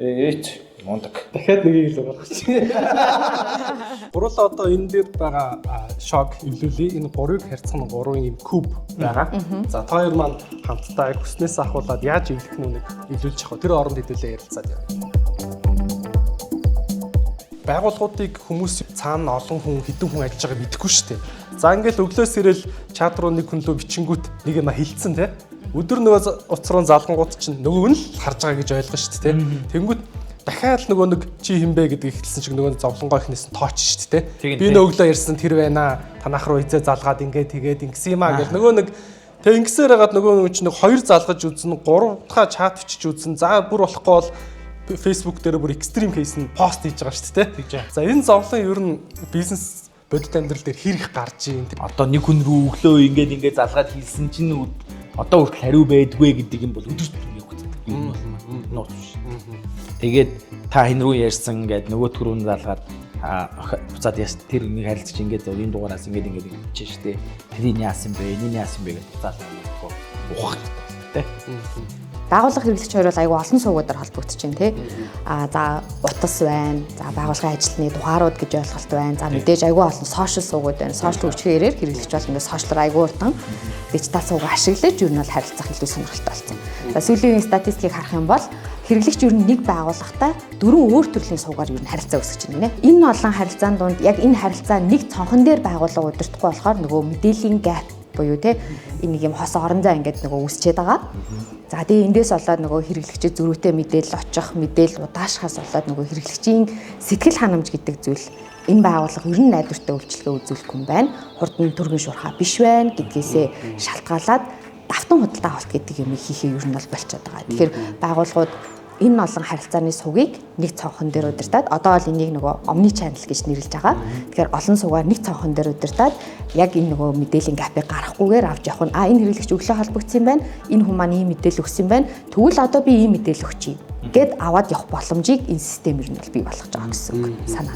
Ээч мундаг. Дахиад нэгийг л болгочих. Гурлаа одоо энэ дээр байгаа шок эвлүүлээ. Энэ гурвыг харьцах нь гурван юм куб байгаа. За та хоёр маань хамтдаа яг хүснээс ахуулаад яаж эвлэх нь үнийг эвлүүлж авах. Тэр оронд хэдүүлээ ярилцаад явъя. Байгууллагуудыг хүмүүс цаана олон хүн хэдэн хүн ажиллаж байгааг мэдэхгүй шүү дээ. За ингээл өглөөс ирэл чат руу нэг хүн лөө бичингүүт нэг юм хилцэн те. Өдөр нөгөө утас руу залгангууд чинь нөгөө нь л харж байгаа гэж ойлгоно шүү дээ те. Тэнгүүт дахиад нөгөө нэг чи хин бэ гэдгийг хэлсэн шиг нөгөө зовлонгоо ихнээс нь тооч шүү дээ те. Би нөгөө өглөө ярьсан тэр байна. Танах руу хизээ залгаад ингээ тэгээд ингэсэн юм аа гэл нөгөө нэг тэг ингэсээр хагаад нөгөө нэг чинь хоёр залгаж үзэн, гурав дахь чат бичиж үзэн. За бүр болохгүй бол Facebook дээр бүр extreme case нь пост хийж байгаа шүү дээ. За энэ зовлон ер нь бизнес бодит амьдрал дээр хэр их гарч ийн. Одоо нэг хүн рүү өглөө ингээд ингээд залгаад хийсэн чинь одоо хүртэл хариу байдгүй гэдэг юм бол өдөр тутмын явагддаг юм бол нууц биш. Тэгээд та хэн рүү ярьсан ингээд нөгөөх рүү залгаад буцаад яс тэр нэг харилцаж ингээд энэ дугаараас ингээд ингээд бичсэн шүү дээ. Тэрийг яасан бэ? Энийг яасан бэ гэж буцаад ухах хэрэгтэй. Байгууллага хэрэглэгч хоёр бол айгүй олон сувгуудаар холбогдож байна тий. А за утас байна. За байгууллагын ажилтны дугаарууд гэж ойлголт байна. За мэдээж айгүй олон social сувгууд байна. Social хүчээр ирээр хэрэглэгч бол ингээд social оор айгүй урдан дижитал сувг ашиглаж ер нь бол харилцах илүү сонирхолтой болсон. За сүүлийн үеийн статистикийг харах юм бол хэрэглэгч ер нь нэг байгууллагатай дөрвөн өөр төрлийн сувгаар ер нь харилцаа үүсгэж байна гинэ. Энэ олон харилцаан дунд яг энэ харилцаа нэг цонхон дээр байгууллага удирдахгүй болохоор нөгөө мэдээллийн gap буюу те энэ нэг юм хос орон зай ингээд нөгөө үүсчээд байгаа. За тэгээ эндээс болоод нөгөө хэрэглэгчид зөрүүтэй мэдээлэл очих, мэдээлэл удаашхаас болоод нөгөө хэрэглэгчийн сэтгэл ханамж гэдэг зүйл энэ байгууллага ер нь найдвартай үйлчилгээ үзүүлэх юм байна. Хурдан түргэн шуурхаа биш байна гэдгээсээ шалтгаалаад давтан худалдаа авалт гэдэг юмыг хийхээ ер нь бол болчиход байгаа. Тэгэхээр байгууллагууд энэ олон харилцааны сувгийг нэг цонхон дээр удирдаад одоо бол энийг нөгөө omni channel гэж нэрлэж байгаа. Тэгэхээр олон сувгаар нэг цонхон дээр удирдаад яг энэ нөгөө мэдээллийн gap ыг гарахгүйгээр авч явах нь энэ хэрэглэгч өглөө холбогдсон юм байна. Энэ хүн маань ийм мэдээлэл өгсөн юм байна. Тэгвэл одоо би ийм мэдээлэл өгчий гэд аваад явах боломжийг энэ систем ер нь бол бий болгож байгаа гэсэн үг санаа.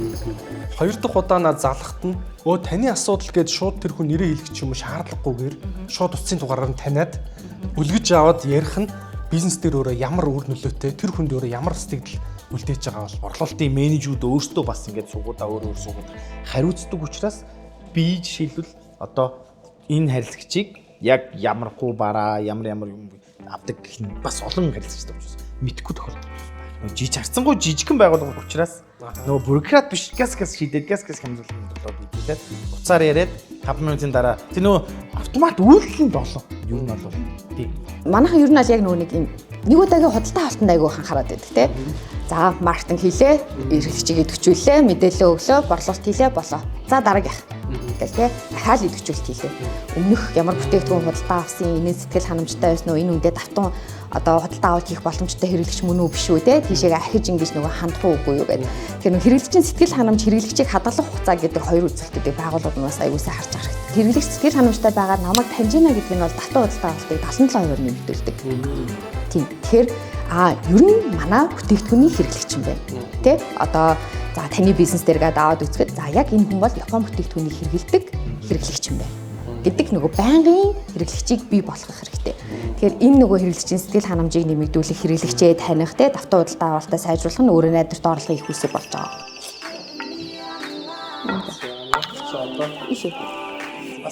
Хоёр дахь удаа наа залхат нь таны асуудал гэд шууд тэр хүн нэрээ хэлэх ч юм уу шаардлагагүйгээр шууд утсын дугаараар нь таниад үлгэж аваад ярих нь бизнес дээр өөрөө ямар үр нөлөөтэй, тэр хүнд өөрөө ямар сэтгэл үлдээж байгаа бол орлуулалтын менежүүд өөрсдөө бас ингээд сувгуудаа өөр өөр сувгууд хариуцдаг учраас би жишээлбэл одоо энэ харилцагчийг яг ямар бараа ямар ямар юм авдаг гэх нь бас олон харилцагчтай учраас мэдэхгүй тохиолдол байна. Жиж харцсангүй жижигхэн байгууллага учраас нөгөө бюрократ биш газ газ шийдээд газ газ хамзуулах болоод идэхэд уцаар яриад 5 минутын дараа тэр нөгөө автомат үйлдэл нь болоо. Юу нь бол тийм. Манайхан ер нь аль яг нөгөө нэг юм нэг удаагийн худалдаа авалтанд айгүй анхаарат байдаг те. За маркетинг хийлээ, эрхлэгчийг идэвхжүүллээ, мэдээлэл өглөө, борлуулалт хийлээ болоо. За дараагийнх гэл те. Дахиад идэвхжүүлэлт хийлээ. Өмнөх ямар бүтээгдэхүүн худалдаа авсан, энэ сэтгэл ханамжтай байсан уу, энэ үндэ давтан одоо худалдаа авалт хийх боломжтой хэрэглэгч мөн үү биш үү те. Тийшээгээ ахиж ингэж нөгөө хандах уу үгүй юу гэдэг. Тэгэхээр нөгөө хэрэглэгчийн сэтгэл ханамж, хэрэглэгчийг хадгалах хугацаа гэдэг хоёр үзүүлэлтүүдийг байгууллагууд нь бас аягүй сайн харж байгаа хэрэгтэй. Хэрэглэгч сэтгэл ханамжтай байгаа намайг таньж гинэ гэдэг нь бол давтан худалдаа авалтыг 77% нэмэгдүүлдэг. Тийм. Тэгэхээр ер нь манай бүтээгдэхүүний хэрэглэгч юм байна. Тэ? Одоо за таны бизнес дээр гээд аваад үзэхэд за яг энэ хүн бол Япон бүтээгдэхүүнийг хэрэглэдэг хэрэглэгч юм байна гэдэг нөгөө байнгын хэрэглэгчийг бий болгох хэрэгтэй. Тэгэхээр энэ нөгөө хэрэглэгчийн сэтгэл ханамжийг нэмэгдүүлэх, хэрэглэгчээ таних, тэ давтан худалдаа авалтаа сайжруулах нь өөрөө найдвартай орлогын их үүсвэр болж байгаа.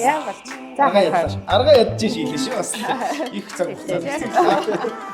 Яа болж. За аргаа ядчих шийлээ шүү бас. Их цаг хугацаа.